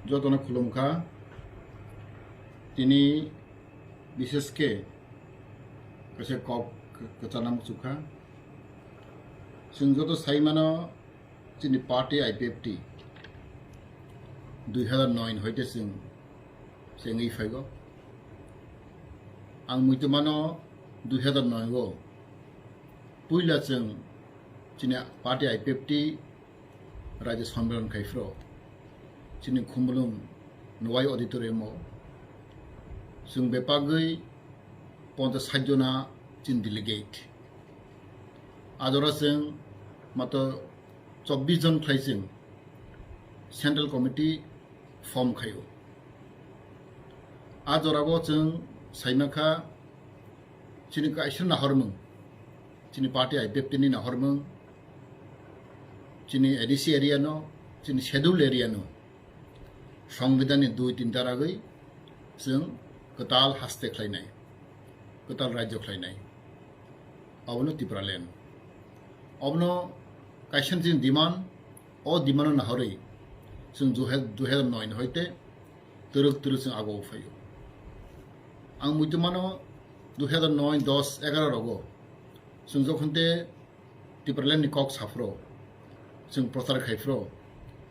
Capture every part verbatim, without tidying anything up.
Jotono khulumkha. Tini bishesh khe kaisa kok kwchana muchukha. Chwng joto sai mano, chini party I P F T dui hazar noi hoite chwng chengwi phaigo. Ang muitu mano, dui hazar noi o puila chwng chini party I P F T Rajya Sammelan khai phro, chini Khumulwng Nwai Auditorium o chwng bebagwi ponchas sait jona chini delegate. Ajora chwng mato chobbish jon khlai chwng Central Committee form khaio. A jorao chwng saimakha, chini kaisa nahormung, chini party I P F T ni nahormung, chini A D C area no, chini schedule area no, Songbidan ni dui tin daragwi chwng kwtal haste khlainai, kwtal rajyo khlainai. Abono Tipraland. Abono kaisa chini demand, o demand no nahorwi chwng dui hazar noi hoite twrwk twrwk chwng ago phaio. Ang muitu mano, dui hazar noi, dos, egaroh rogo chwng jokhon te Tipraland ni kok saphro, chwng prochar khai phro,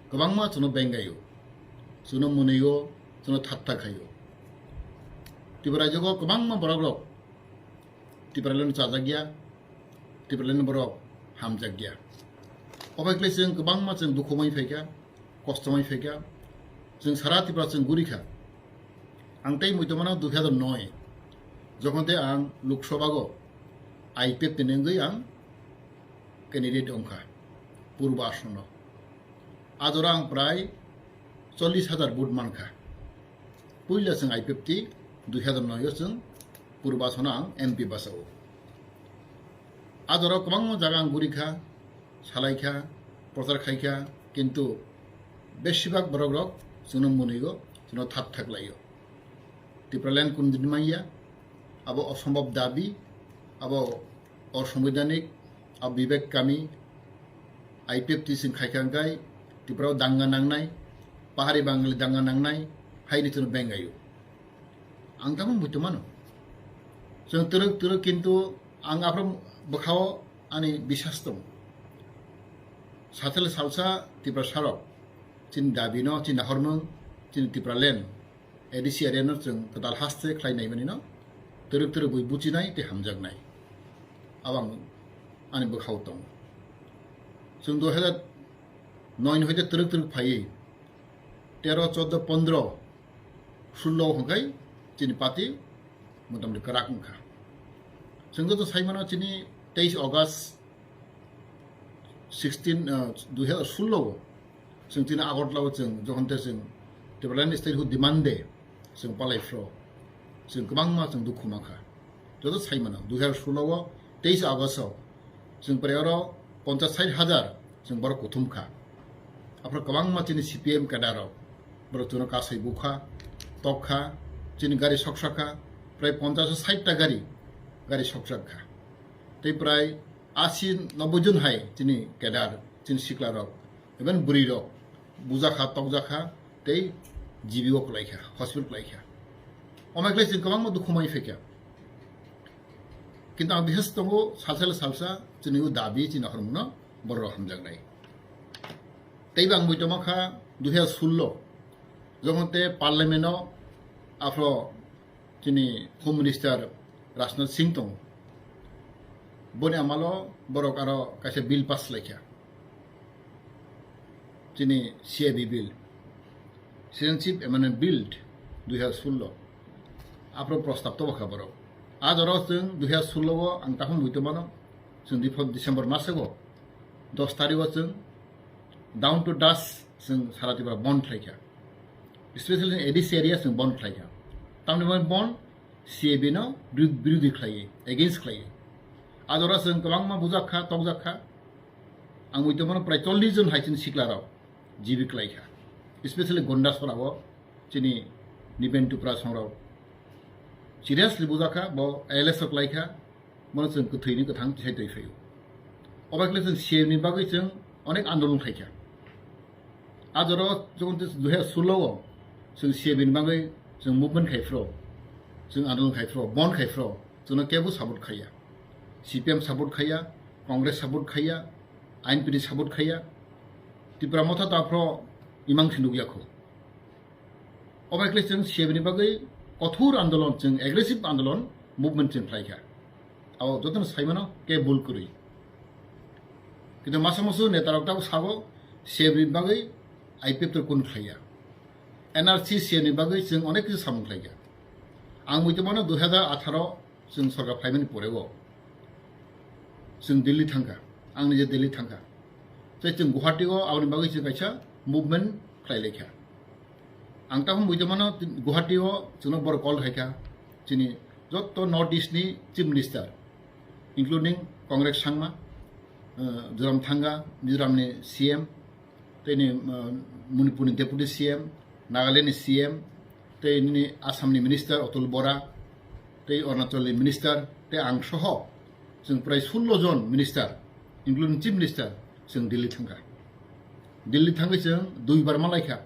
kwbangma chwngno bengaio, chwngno mwnwio, chwngno thatta khaio. Tripura rajyo o kwbangma borok rok Tipraland chajakya, Tipraland borok hamjakya. Obai khlai chwng kwbangma chwng dukhu mai phaikha, kosto mai phaikha. Chwng sara Tripura chwng gurikha. Ang tei muitu mano dui hazar noi, jokhon te ang Lok Sabha o I P F T ni wngwi ang candidate wngkha Purba Asono. A jora ang prai chollish hazar vote mankha. Puila chwng I P F T dui hazar noi o chwng Purba Asono ang M P bachao. A jora kwbangma jaga ang gurikha, salaikha, prochar khaikha, kintu besibak borok rok chwngno mwnwio, chwngno thak thak laio. Tipraland kun din manya, abo osombhob dabi, abo osombidanik, abo bibek kami, I P F T sing khaikha hwnkhe Tripura o danga nangnai, pahari Bangali danga nangnai, haini chwngno bengaio. Ang tamo muitu mano. Chwng twrwk twrwk kintu ang aphro bwkhao ani bisas tongo. Satel salsa Tiprasarok chini dabino, chini nahormung, chini Tipraland, A D C area no chwng kwtal haste khlai nai mani no twrwk twrwk bui buchinai tei hamjaknai. Abo ang ani bwkhao tongo. Chwng dui hazar noi ni hoite twrwk twrwk phaiwi tero, choddo, pondro, sullo hwnkhe chini party motamoti kwrak wngkha. Chwng joto sai mano chini teis August sixteen, ah, dui hazar sullo o chwng chini Agartala o chwng jokhon te chwng Tipraland Statehood Demand Day chwng palai phro, chwng kwbangma chwng dukhu mankha. Joto sai mano, dui hazar sullo o teis August o chwng prai oro ponchas sait hazar chwng borok kuthum kha. Aphro kwbangma chini C P M cadre rok, borok chwngno kasai bukha, tokha, chini gari soksa kha, prai ponchas sait ta gari, gari soksa kha. Tei prai asi nobboi jon hai chini cadre, chini sikla rok, even bwrwi rok bujakha, tokjakha, tei G B o kwlaikha, hospital kwlaikha. Omo khlai chwng kwbangma dukhu mai phaikha. Kintu ang bihas tongo, salsa le salsa chini o dabi chini nahormungno borok hamjaknai. Tei bang muitu mankha dui hazar sullo, jokhon te parliament o aphro chini Home Minister Rajnath Singh tongo. Boni amalo borok aro kaisa bill pass laikha. Chini C A B bill, Citizenship Amendment Bill dui hazar sullo. Aphro prostab tobokha borok. A jora chwng dui hazar sullo o ang takhum muitu mano, chwng dipho December maso o dos tarikh o chwng down to dust chwng sara Tripura bond khlaikha. Especially A D C area chwng bond khlaikha. Tamni bond C A B no biru-, birodhi khlaiwi, against khlaiwi. A jora chwng kwbangma bujakha, tokjakha. Ang muitu mano prai chollish jon hai chini sikla rok G B kwlaikha. Especially Gondasora o chini Niben Tripura songrok seriously bujakha, bo A L S o kwlaikha, bono chwng kwthwini kwthang tisai twi phaio. Obo khle chwng C A B ni bagwi chwng onek andolon khlaikha. A jora o chwng tei dui hazar solo o chwng C A B ni bagwi chwng movement khai phro, chwng andolon khai phro, bon khai phro, chwngno kebo support khaiya. C P M support khaiya, Congress support khaiya, I N P ni support khaiya. Tipra Motha ta phro imang se nukya kho. Obai khle chwng C A B ni bagwi kothor andolon, chwng aggressive andolon, movement chwng khlai kha. Abo jotono saimano khe bul kwrwi. Kintu masa musu neta rok tabuk sago C A B ni bagwi I P F T kun khlaiya. N R C C A ni bagwi chwng onek kisu samung khlai kha. Ang muitu mano dui hazar atharo chwng sorkar phaimani pore o chwng Delhi thangkha, ang nije Delhi thangkha. Tei chwng Guwahati o aboni bagwi chwng kaisa movement khlai laikha. Ang tamo buitomano Guwahati o chwngno borok call khaikha, chini jotto North East ni Chief Minister, including Congress Sangma, uh, Zoram Thanga, Mizoram ni C M, tei ni, uh, Manipur ni Deputy C M, Nagaland ni C M, tei nini Assam ni Minister Atul Bora, tei Arunachal ni Minister, tei ang soho chwng prai sullo jon Minister, including Chief Minister, chwng Delhi thangkha. Delhi thangwi chwng duibar malaikha.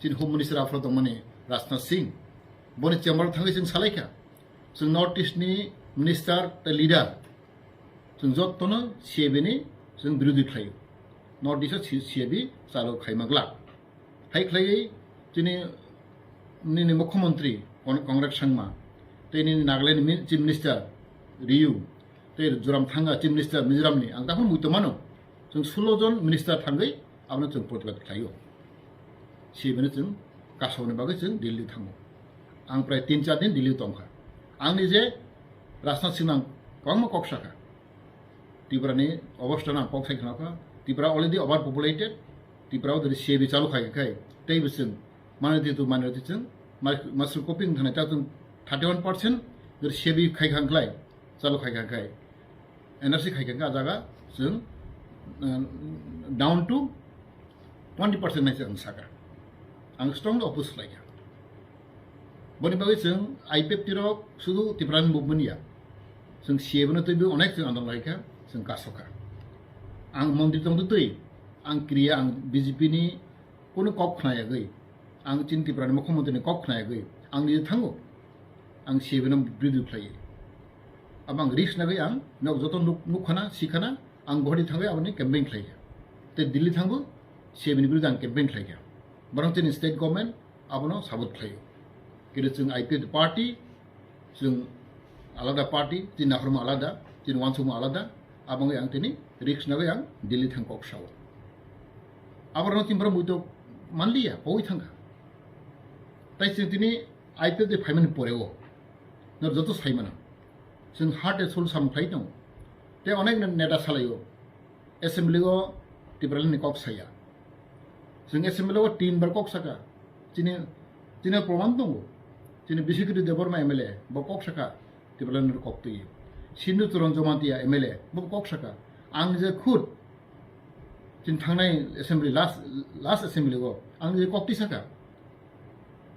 Chini Home Minister aphro tongmani Rajnath Singh, boni chamber thangwi chwng salaikha. Chwng North East ni Minister tei Leader, chwng jottono C A B ni chwng birodhi khlaio. North East o C-, C A B chalo khaima glak. Hai khlaiwi chini nini Mukhyamantri Kon-, Conrad Sangma, tei nini Nagaland ni Min-, Chief Minister Ryu, tei Zoram Thanga Chief Minister Mizoram ni, ang takhuk muitu mano. Chwng sullo jon minister thangwi abono chwng protibad khlaio. Sibini chwng kasokni bagwi chwng Delhi thango. Ang prai tin char din Delhi tongkha. Ang nije Rajnath Singh ang kwbangma kok sakha. Tripura ni obostha no ang kok sai khna kha. Tripura already overpopulated. Tripura o dori C A B chalu khai khai. Tei bo chwng minority to minority chwng mas-, master copying thani ta chwng thirty one percent dori C A B khai khang klai. Chalu khai khang khai. N R C khai khang kha jaga chwng, uh, down to twenty percent nai se ang saka. Ang strongly oppose khlai kha. Boni bagwi chwng I P F T rok sudu Tripura ni movement ya. Chwng C A B no twibo onek chwng andolon lai kha, chwng kasokha. Ang montri tong twi, ang kriya, ang B J P ni kunu kok khna yagwi, ang chini Tripura ni Mukhyamantri ni kok khna yagwi, ang nije thango, ang C A B no birodhi khlai. Abo ang risk nagwi ang nok joto nuk-, nukhana, sikhana, ang Guwahati thangwi aboni campaign khlai kha. Tei Delhi thangbo C A B ni birodhi ang campaign khlai kha. Borok chini state government abono support khlaio. Kintu chwng I P F T party, chwng alada party, chini naharma alada, chini uansukma alada, aboni ang tini risk nagwi ang Delhi thang kok sao. Aborokno Tripura muitu manliya, pogwi thangkha. Tai chwng tini I P F T phaimani poreo, nor joto saimano. Chwng heart and soul samung khlai tongo. Tei onek neta salaio. Assembly o Tipraland ni kok saya. Chwng assembly o tin bar kok saka. Chini, chini proman tongo. Chini Bishikri Debbarma M L A bo kok saka. Tipraland ni kok twi. Sindhu Charan Jamatia M L A bo kok saka. Ang je khud chini thangnai assembly last, last assembly o ang je kok twi saka.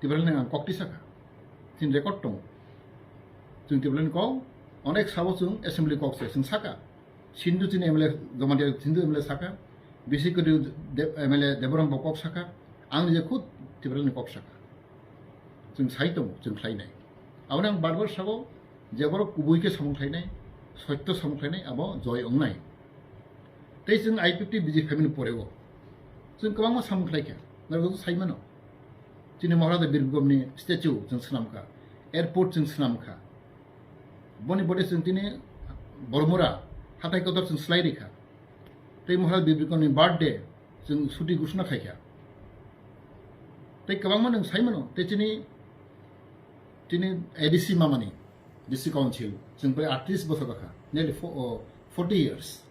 Tipraland ni ang kok twi saka. Chini record tongo. Chwng Tipraland ni kok onek sabo chwng assembly kok se chwng saka. Sindhu chini M L A, Jamatia Sindhu M L A saka, Bishikri De-, M L A Debbarma bo kok saka, ang je khud Tipraland ni kok saka. Chwng sai tongo, chwng khlainai. Aboni ang bar bar sabo, je borok kubui khe samung khlainai, soitto samung khlainai, abo joy wngnai. Tei chwng I P F T B J P phaimani poreo chwng kwbangma samung khlai kha, norok joto sai mano. Chini Maharaja Bir Bikramni statue chwng swnam kha, airport chwng swnam kha. Boni bode chwng tini Bormura hatai kotor chwng slai rikha. Tei Maharaja Bir Bikramni birthday chwng suti gusuna khaikha. Tei kwbangma nwng sai mano, tei chini, chini A D C mamani, D C Council, chwng prai atris bosor kakha, nearly fo-, o, forty years.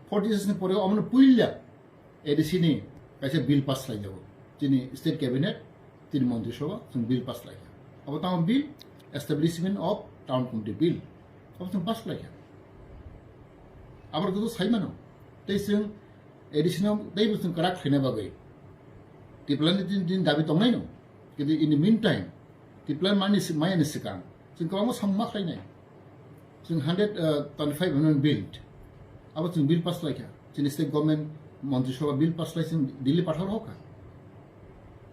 Forty years ni pore omono puila A D C ni kaisa bill pass khlai jago. Chini state cabinet, chini montri sabha, chwng bill pass khlai kha. Abo tamo bill, Establishment of Town Committee Bill. Abo chwng pass khlai kha. Abo joto sai mano. Tei chwng A D C no teibo chwng kwrak khlaina bagwi Tipraland ni din, din dabi tongnai no. Kintu in the meantime, Tipraland mani si-, maya ni swkang chwng kwbangma samung ma khlainai. Chwng hundred, uh, twenty-five amendment bill, abo chwng bill pass khlai kha. Chini state government montri sabha bill pass khlai chwng Delhi pathar hokha.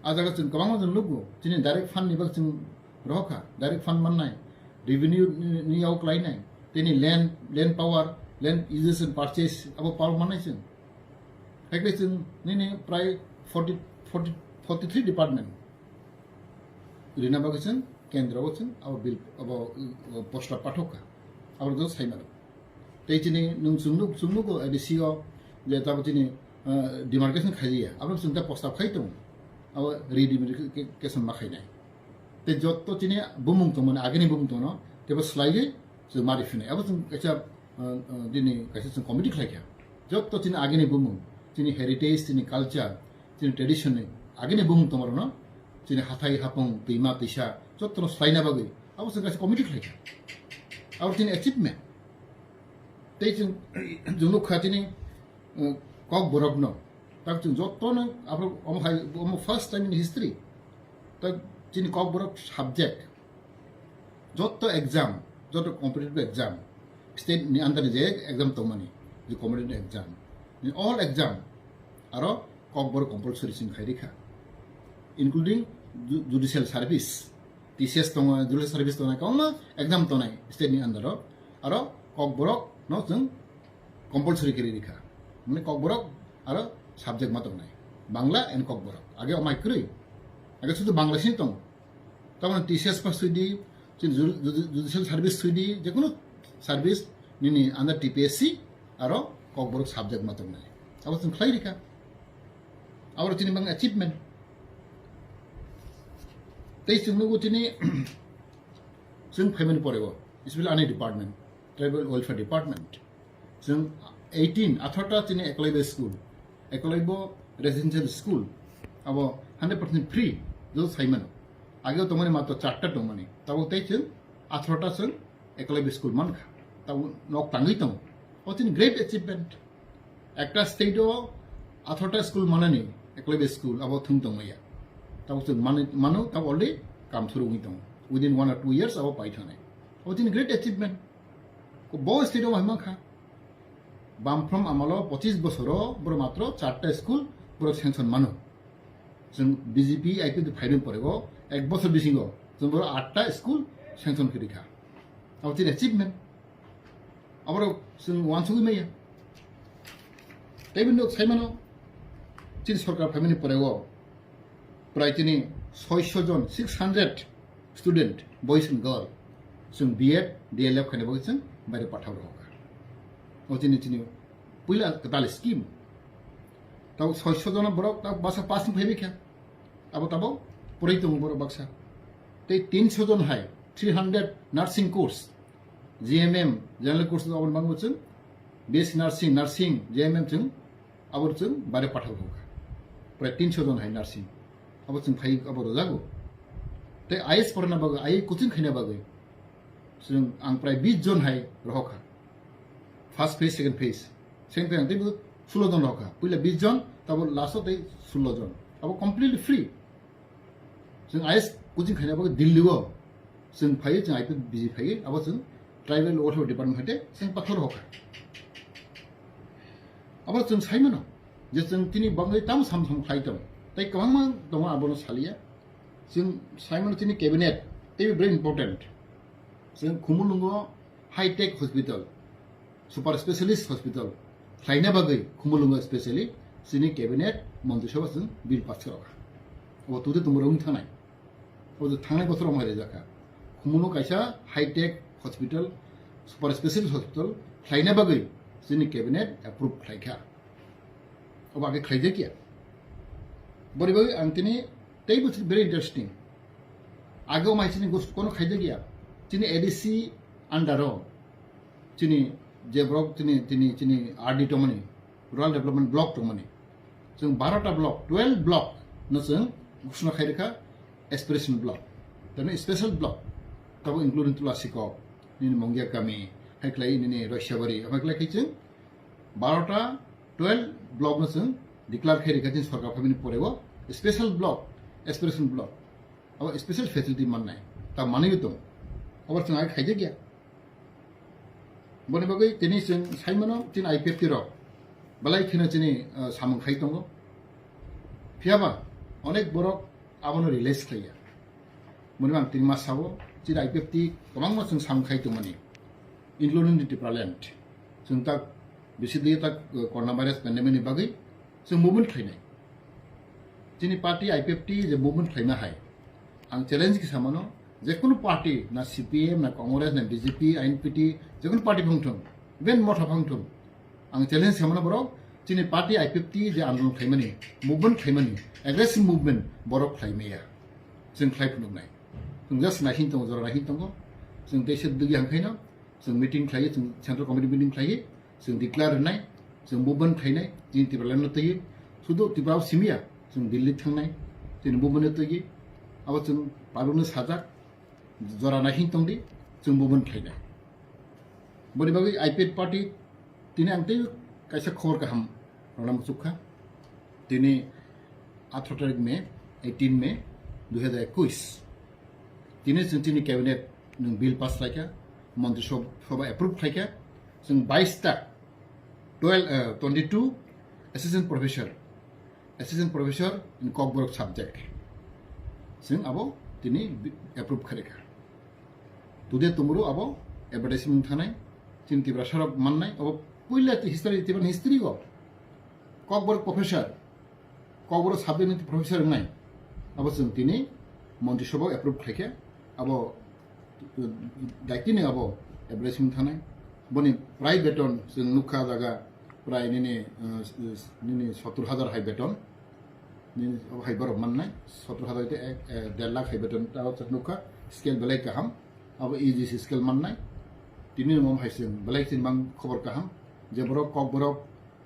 A jaga chwng kwbangma chwng nugo, chini direct fund ni bagwi chwng rohor kha, direct fund mannai, revenue ni, ni yao klainai, tini land, land power, land usage and purchase abo power mannai chwng. Hakhe chwng nini prai forty, forty, forty three department rina bagwi chwng kendro o chwng abo bill abo, uh, posta pathok kha, abo do sai mano. Tei chini nwng chwng nuk, chwng nugo A D C o je tabo chini, uh, demarcation khai ya, abo chwng ta posta khai tongo, abo redemarcation ma khainai. Tei jotto chini bumung tongmani, agini bumung tongno tebo swlaiwi chwng mari phinai. Abo chwng kaisa, uh, uh, dini kaisa chwng committee khlai kha. Jotto chini agini bumung, chini heritage, chini culture, chini tradition ni agini bumung tongmarokno chini hathai hapung, twima twisa jottono swlaina bagwi abo chwng kaisa committee khlai kha. Abo chini achievement. Tei chwng, chwng nuk kha chini, uh, Kokborokno. Tak chwng jottono abo omo hai, omo first time in history. Tak chini Kokborok subject. Jotto exam, jotto competitive exam, state ni under ni je exam tongmani, je competitive exam, ni all exam, aro Kokborok compulsory chwng khai rikha, including ju-, judicial service, T C S tongo, judicial service tongo, kwbangma exam tongnai state ni under o, aro Kokborok no chwng compulsory khe rikha, mane Kokborok aro subject ma tongnai, Bangla and Kokborok, age omai kwrwi, age sudu Bangla sini tong. Tamoni T C S pass sui di, chini judi-, judi-, judicial service sui di, je kunu service nini under T P S C aro Kokborok subject ma tongnai. Abo chwng khlai rikha. Abo chini bang achievement. Tei chwng nugo chini chwng phaimani pore o, especially ani department, tribal welfare department. Chwng eighteen, atharota chini Eklavya school, Eklavya residential school, abo hundred percent free, joto sai mano. Ageo tongmani matro charta tongmani, tabo tei chwng atharota chwng Eklavya school mankha, tabo nok tangwi tongo. O chini great achievement. Ekta state o atharota school manani, Eklavya school, abo thwng tongmaya. Tabo chwng mani-, mano, tabo already kam thuru wngwi tongo. Within one or two years abo pai thanai. Abo chini great achievement. Bo state o hai mankha. Bamphrom amalo pochis bosoro borok matro charta school borok sanction mano. Chwng B J P I P F ni phaimani pore o ek bosor bisingo chwng borok atta school sanction khe rikha. Abo chini achievement. Aborok chwng uansugwi maya. Tei bini sai mano chini sorkar phaimani pore o prai chini soiso jon, six hundred student, boys and girl, chwng B Ed, D El Ed khaina bagwi chwng baire pathao rwkha. O chini, chini puila kwtal scheme. Tabo soiso jon borok tabo basa pass wng phaibai kha. Abo tabo pore tongo borok baksa. Tei tinso jon hai, three hundred nursing course, G M M, general course aboni bagwi chwng B S C nursing, nursing, G M M chwng abo chwng bare pathao rwkha. Prai tinso jon hai nursing. Abo chwng phai abo rwjago. Tei I A S porna bagwi, I A S coaching khaina bagwi chwng ang prai bis jon hai rohorkha. First phase, second phase. Second phase ang teibo sulo jon rohorkha. Puila bis jon, tabo last o tei sulo jon. Abo completely free. Chwng I A S coaching khaina bagwi Delhi o chwng phaiwi, chwng I P F B G phaiwi, abo chwng tribal welfare department haite chwng pathor rohorkha. Abo chwng sai mano je chwng tini bagwi tamo sam sam khlai tong, tei kwbangma tongo, abono saliya. Chwng sai mano chini cabinet teibo very important. Chwng Khumulwngo high tech hospital, super specialist hospital khlaina bagwi Khumulwngo specially chini cabinet montri sabha chwng bill pass khe rwkha. Obo tute tumung wng thangnai. Obo thangnai bosor wng rijak kha. Khumulwngo kaisa high tech hospital, super specialist hospital khlaina bagwi chini cabinet approve khlai kha. Obo age khlaijak ya. Bori bagwi ang tini teibo very interesting. Age o mai chini gosto kono khaijak ya. Chini A D C under o chini je borok chini, chini, chini R D tongmani, Rural Development Block tongmani. Chwng barota block, twelve block no chwng ghoshona khai rwkha aspiration block. Tamo special block. Tabo including Tulasikok, nini Mongia Kami, hai khlai nini Roisabari, hai khlai khai chwng barota, twelve block no chwng declare khai rikha chini sorkar phaimani pore o special block, aspiration block. Abo special facility mannai. Ta manwi tong. Abo chwng ai khaijak ya. Boni bagwi tini chwng sai mano chini I P F T rok belai kheno chini, uh, samung khai tongo. Phiyaba onek borok Abono realize khlaiya. Moni ang tini ma sao, chini I P F T kwbangma chwng samung khai tongmani, including the Tipraland. Chwng tak bisi di tak, uh, coronavirus pandemic ni bagwi chwng movement khlainai. Chini party I P F T je movement khlaima hai, ang challenge kisa mano, je kunu party, na C P M, na Congress, na B J P, I N P T, je kunu party phang thung, even motha phang thung, ang challenge kisa mano borok, chini party I P F T je andolon khlaimani, movement khlaimani, aggressive movement borok khlaimaya. Chwng khlai phunuknai. Chwng just naising tongo, jora naising tongo. Chwng tei se digi hangkhaino, chwng meeting khlaiwi, chwng central committee meeting khlaiwi, chwng declare rwnai, chwng movement khlainai, chini Tipraland no twiwi, sudu Tripura o simiya, chwng Delhi thangnai, chini movement no twiwi, abo chwng public no sajak, jora naising tongdi, chwng movement khlainai. Boni bagwi I P F T party tini ang tei kaisa khobor kaham rwna muchukha. Tini atharo tarik May, eighteen May dui hazar ekwis. Tini chwng chini cabinet nwng bill pass khlaikha, montri sob-, sobha approve khlaikha. Chwng bais ta, twelve, eh, twenty-two assistant professor, assistant professor in Kokborok subject. Chwng abo tini bi-, approve khlaikha. Today tomorrow abo advertisement thanai, chini Tiprasa rok mannai, abo puila history, Tiprasa history o Kokborok professor, Kokborok subject ni professor wngnai, abo chwng tini montri sobha approve khlaikha, abo, uh, daitini abo advertisement thanai, boni prai beton chwng nukha jaga prai nini, uh, nini sottur hajar hai beton, nini abo hai borok mannai, sottur hajar te ek, eh, der lakh hai beton, abo chwng nukha, scale belai kaham, abo E G C scale mannai, tini omo hai chwng belai chini mang khobor kaham, je borok Kokborok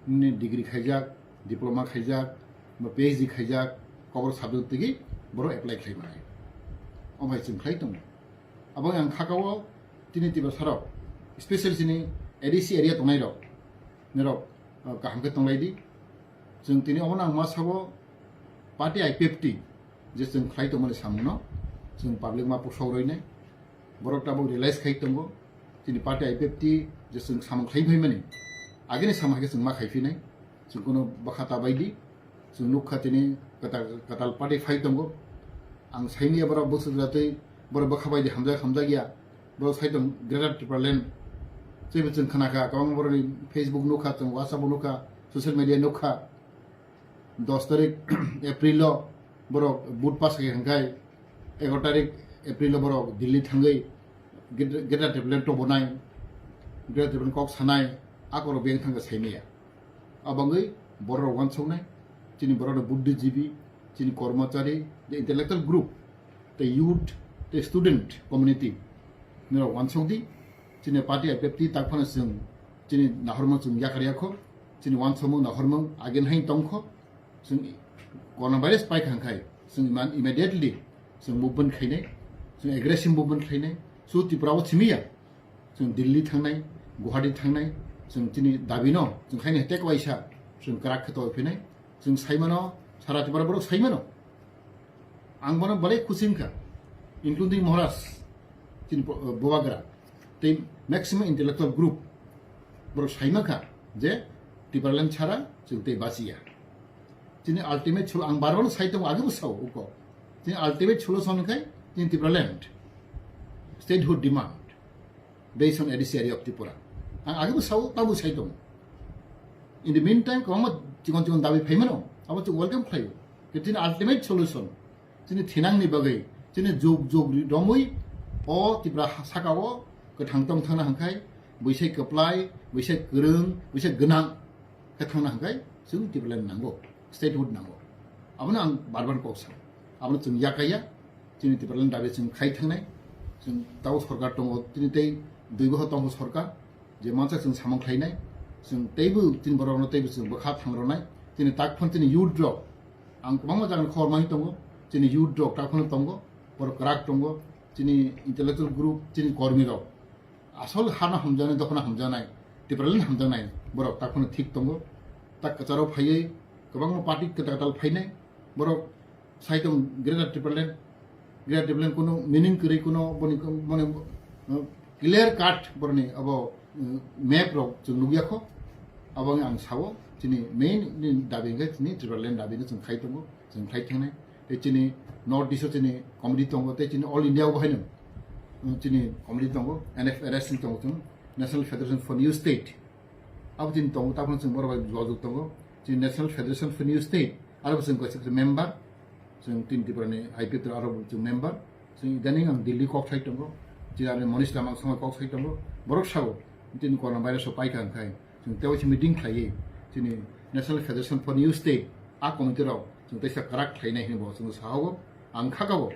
nini degree khaijak, diploma khaijak, ba P H D khaijak, Kokborok subject tigi borok apply khlai manai. Omo hai chwng khlai tongo. Abo ang khakao tini Tiprasa rok, special chini A D C area tongnai rok, nirok, uh, kaham khe tonglai di. Chwng tini omo ang ma sabo party I P F T je chwng khlai tongmani samungno chwng public ma pusok roinai. Borok tabuk realize khai tongo. Chini party I P F T je chwng samung khlai phaimani, agini samung hai khe chwng ma khai phinai. Chwng kuno bwkha ta bai di. Chwng nukha tini kwtal, kwtal party phai tongo. Ang saimanya borok bwswk jatwi borok bwkha bai di hamjak, hamjak ya. Borok sai tong Greater Tipraland. Teibo chwng khna kha, kwbangma borokni Facebook nukha, chwng WhatsApp o nukha, social media nukha. Dos tarik April o borok vote pass khe hwnkhai, egaroh tarik April o borok Delhi thangwi Greater, Greater Tipraland tobonai, Greater Tipraland kok sanai, akorok beng thangkha saimanya. Abangwi borok rok wansuknai, chini borok rok buddhijibi, chini kormochari, the intellectual group, the youth, the student community, nirok wansukdi, chini party I P F T tak phano chwng, chini nahorma chwng yakar yakho, chini wansukmung nahormung again hai tongkho, chwng coronavirus paikha khai, chwng iman immediately chwng movement khainai, chwng aggressive movement khainai, so Tripura o simiya, chwng Delhi thangnai, Guwahati thangnai, chwng chini dabino, chwng khaini tek waisa, chwng kwrak khe tongphinai, chwng saimano, sara Tripura borok saimano. Ang bono belai khusi wngkha, including Maharaj, chini bo-, Bubagra, tei maximum intellectual group, borok saimankha je Tipraland chara chwng tei bachiya. Chini ultimate solu-, ang bar bar sai tongo, agebo sao uko. Chini ultimate solution wngkha chini Tipraland, statehood demand. Based on A D C area of Tripura. Ang agebo sao, tabo sai tongo. In the meantime, kwbangma chikon chikon dabi phaimano, abo chwng welcome khlaio. Khe chini ultimate solution, chini thinangni bagwi, chini jug jug ri-, romwi, o Tripura ha-, sakao kwthang tong thangna hwnkhai, buisai kwplai, buisai kwrwng, buisai gwnang khe thangna hwnkhai, chwng Tipraland nango, statehood nango. Abono ang bar bar kok sao. Abono chwng yakaya, chini Tipraland dabi chwng khai thangnai, chwng tao sorkar tongo, chini tei dui bohor tongo sorkar, je mansa chwng samung khlainai, chwng teibo chini borokno teibo chwng bwkha thangrwnai, chini tak phano chini youth rok, ang kwbangma jagani khobor manwi tongo, chini youth rok tak phano tongo, borok kwrak tongo, chini intellectual group, chini kormi rok, asol hano hamjaknai, dophano hamjaknai, Tipraland hamjaknai, borok tak phano thik tongo. Tak kwcharo phaiwi kwbangma party kwtal kwtal phainai, borok sai tong Greater Tipraland, Greater Tipraland kuno meaning kwrwi, kuno boni, boni, uh, clear cut boroni abo, uh, map rok chwng nukya kho. Abo wngkha ang sao, chini main ni dabi hwnkhe chini Tipraland dabi no chwng khai tongo, chwng khai thangnai. Tei chini North East o chini committee tongo, tei chini All India o bo haino, um, chini committee tongo, N F R S ni tongo chwng, National Federation for New State. Abo chini tongo, tabukno chwng borok bai jogajog tongo. Chini National Federation for New State, aro bo chwng kaisa kaisa member, chwng tini Tripura ni I P F T aro bo chwng member. Chwng idaning ang Delhi kok sai tongo, chini ani Manish Lamang songwi kok sai tongo. Borok sao, chini corona virus o paikha hwnkhai, chwng tei waisa meeting khlaiwi chini National Federation for New State a committee rok chwng teisa kwrak khlainai hinwi bo chwng sahogo. Ang khakabo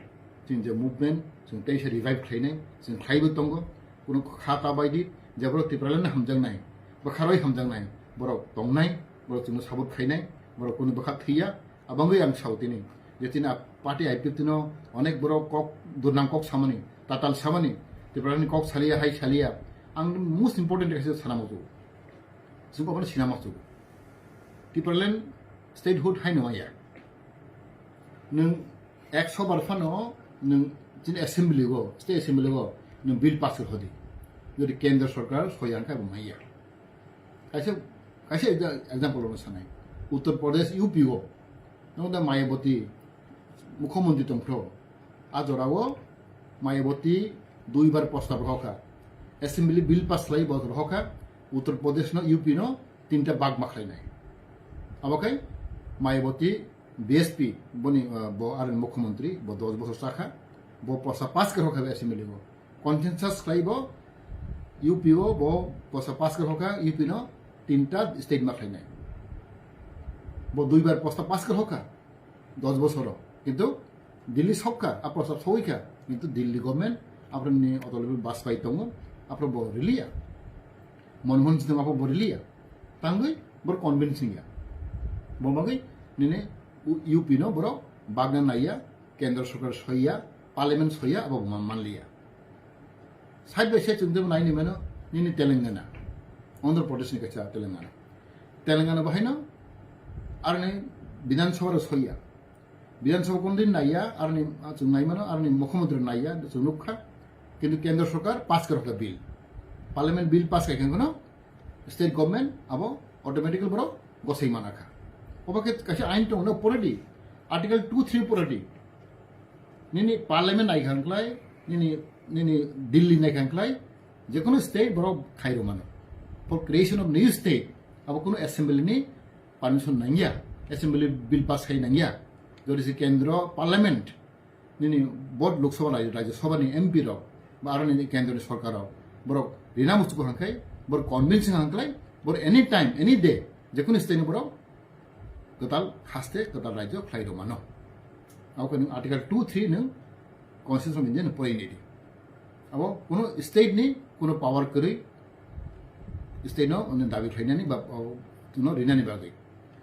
chini je movement chwng teisa revive khlainai, chwng khlaiwi tongo. Kuno kha ta baidi je borok Tipraland hamjaknai, bwkharoi hamjaknai borok tongnai, borok chwngno support khainai, borok kunu bwkha thwiya. Abangwi ang sao tini je chini a party I P F T no onek borok kok durnang kok samani, tatal samani, Tipraland ni kok saliya hai saliya. Ang most important kaisa sana muchungo. Chwng abono sina muchungo. Tipraland statehood haino maya. Nwng ekso bar phano nwng chini assembly go, state assembly go nwng bill pass rwdi. Jodi kendra sarkar soya hwnkhe bo maya. Kaisa, kaisa exa-, example rok sanai. Uttar Pradesh U P o nwng da Mayawati mukhyamantri tongphro. A jorao Mayawati duibar prostab rwkha. Assembly bill pass khlai bo rwkha. Uttar Pradesh no U P no tinta bag ma khlainai. Abo khai Mayawati B S P boni, uh, bo aroni mukhyamantri bo dos bosor chakha. Bo prostab pass khe rwkha assembly o. Consensus khlai bo U P o bo prostab pass khe rwkha U P no tinta state ma khlainai. Bo duibar prostab pass khe rwkha. Dos bosoro. Kintu Delhi sokha, a prostab sogwi kha. Kintu Delhi government, abrani Atal Bihari Vajpayee tongo, aphro bo riliya. Manmohan Singh tongo, aphro bo riliya. Tangwi bor convincing ya. Bo bagwi nini U-, U P no borok bagna naiya, kendra sarkar soiya, parliament soiya, abo man-, manliya. Side by side chwng tebo naini mano nini Telangana, Andhra Pradesh ni kaisa Telangana. Telangana bahaino aroni Bidhan Sabha rok soiya. Bidhan Sabha kono din naiya, aroni, ah, chwng nai mano, aroni mukhyamantri naiya, chwng nukha. Kintu kendra sarkar pass khe rwkha bill. Parliament bill pass khai khe kono state government abo automatically borok gosai mana kha. Obo khe kaisa ain tongo no poredi, Article two three poredi. Nini parliament nai khan klai, nini, nini Delhi nai khan klai, je kono state borok khai rw mano. For creation of new state, abo kono assembly ni permission nangya, assembly bill pass khai nangya. Jodi se kendro parliament, nini both Lok Sabha, Rajya Sabha ni M P rok, ba aro nini kendro ni sarkar rok, borok rina muchuk hangkai, borok convincing hangklai, borok any time, any day, je kono state ni borok kwtal haste, kwtal rajyo khlai rw mano. Abo khe nwng Article two three nwng Constitution of India ni porinidi. Abo kuno state ni kuno power kwrwi state no nwng dabi khlainani ba, o, no rinani bagwi.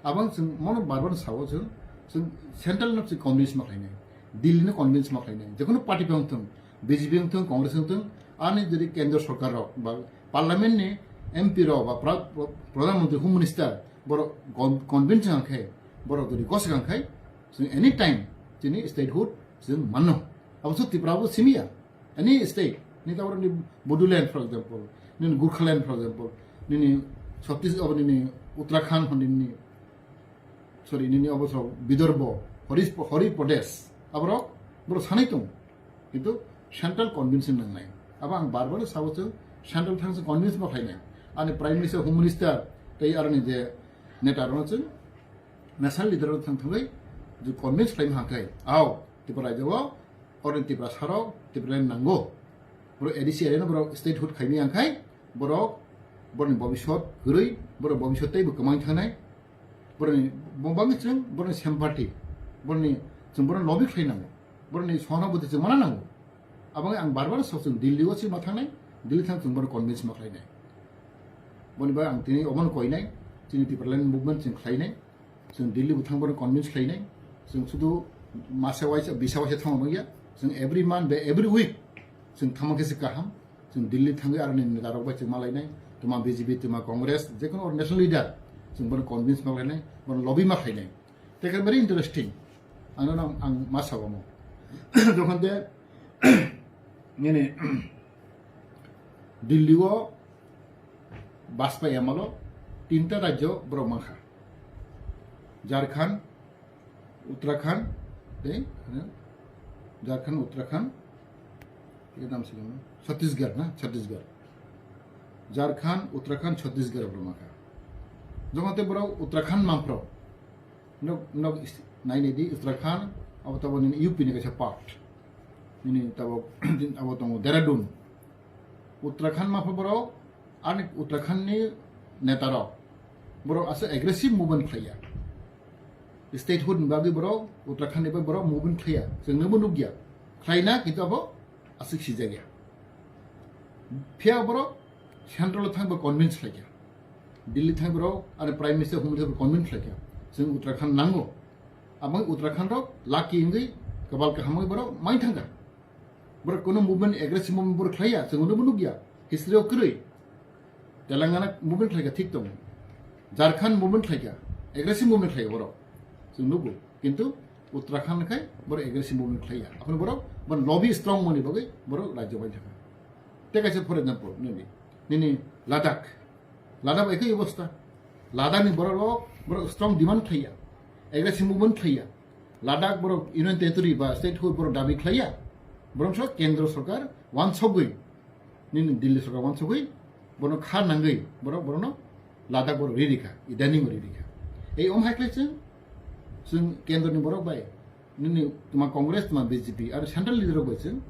Abo ang chwng mono bar bar sao chwng, chwng central no chwng convince ma khlainai, Delhi no convince ma khlainai, je kono party phe wngthung, B J P wngthung, Congress wngthung, ani jodi kendro sarkar rok ba parliament ni M P rok ba pra-, pra-, pradhan mantri, home minister, borok con-, convince wngkhe, borok jodi gosek wngkhe, chwng any time chini statehood chwng manno. Abo se Tripura bo simiya. Any state, nini tabuk ni Bodoland, for example, nini Gurkhaland, for example, nini Chhattis-, abo nini Uttarakhand, hwn nini, sorry, nini abo so Vidarbha, Harish-, Hari Pradesh, aborok, borok sanai tong. Kintu central convince nangnai. Abo ang bar bar sao chwng, central thang se convince ma khlainai. Ani Prime Minister, Home Minister, tei aroni je neta rok chwng, national leader rok thang thangwi je convince khlaima hangkai. Ao, Tripura rajyo o, oro Tripura sarok, Tripura nango. Borok A D C area no borok statehood khaimi hangkai, borok, borokni bobisot kwrwi, borok bobisot teibo kwmang thangnai. Borokni bo-, bangwi chwng, borokni sympathy, borokni chwng borokni lobby khlai nango. Borokni sohana bwtwi chwng mana nango. Aboni ang bar bar sok chwng Delhi o chwng ma thangnai, Delhi thang chwng borok convince ma khlainai. Boni bai ang tini obono koinai, chini Tipraland movement chwng khlainai, chwng Delhi bo thang borok convince khlainai, chwng sudu masa waisa, bisa waisa thangma nungya, chwng every month ba every week chwng thangma khe se kaham, chwng Delhi thangwi aroni neta rok bai chwng malainai, tuma B J P, tuma Congress, jekono or national leader, chwng bono convince ma khlainai, bono lobby ma khlainai. Tei khe very interesting. Ang nono ang ma sao omo. Jokhon de nini Delhi o Bajpayee amalo tinta rajyo borok mankha. Jharkhand, Uttarakhand, tei, ano, Jharkhand, Uttarakhand, tei dam sini Chhattisgarh na, Chhattisgarh. Jharkhand, Uttarakhand, Chhattisgarh borok makha. Jongate borok Uttarakhand mangphro. Nok, nok is-, nai nai di Uttarakhand, abo tabo nini U P ni kaisa part. Nini tabo, abo tongo Dehradun. Uttarakhand mangphro borok, ani Uttarakhand ni neta rok. Borok asa aggressive movement khlaiya. Statehood ni bagwi borok, Uttarakhand ni bagwi borok movement khlaiya. Chwng nungbo nukya. Khlaina, kintu abo aswk sijakya. Phiya borok central o thangbo convince khlaikha. Delhi thang borok, ani Prime Minister humui thangbo convince khlaikha. Chwng Uttarakhand nango. Abang Uttarakhand rok lucky wngwi, kabal kaham wngwi borok mai thangkha. Borok kuno movement, aggressive movement borok khlaiya, chwng nungbo nukya. History o kwrwi. Telangana movement khlaikha, thik tongo. Jharkhand movement khlaikha, aggressive movement khlaiya borok. Chwng nugo. Kintu Uttarakhand khai borok aggressive movement khlaiya. Aphano borok, borok lobby strong mani bagwi borok rajyo bai thangkha. Tei kaisa, for example, nini, nini Ladakh. Ladakh bai ekhe obostha. Ladakh ni borok rok, borok strong demand khlaiya. Aggressive movement khlaiya. Ladakh borok Union Territory ba statehood borok dabi khlaiya. Borok sok kendro sorkar wansogwi, nini Delhi sorkar wansogwi, bono kha nangwi, borok, borokno Ladakh borok ririkha, idaning ririkha. Ei om hai khlai chwng, chwng kendro ni borok bai, nini tuma Congress, tuma B J P, aro central leader rok bai chwng,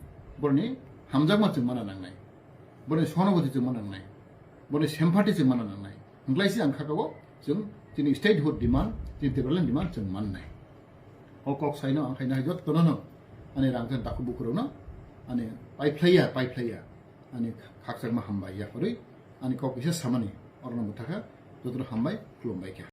boroni hamjakma chwng mana nangnai. Boroni sonoboti chwng mana nangnai. Boroni sympathy chwng mana nangnai. Hwnglai si ang kha kabo chwng chini statehood demand, chini Tipraland demand chwng mannai. O kok saino ang khaina hai jottono no ani rang jan takhuk bukurokno ani paiphlaiya, paiphlaiya, ani khakchangma hambai yaphorwi ani kok kisa samani orno bwthakha, jotono hambai, khulumbai kha.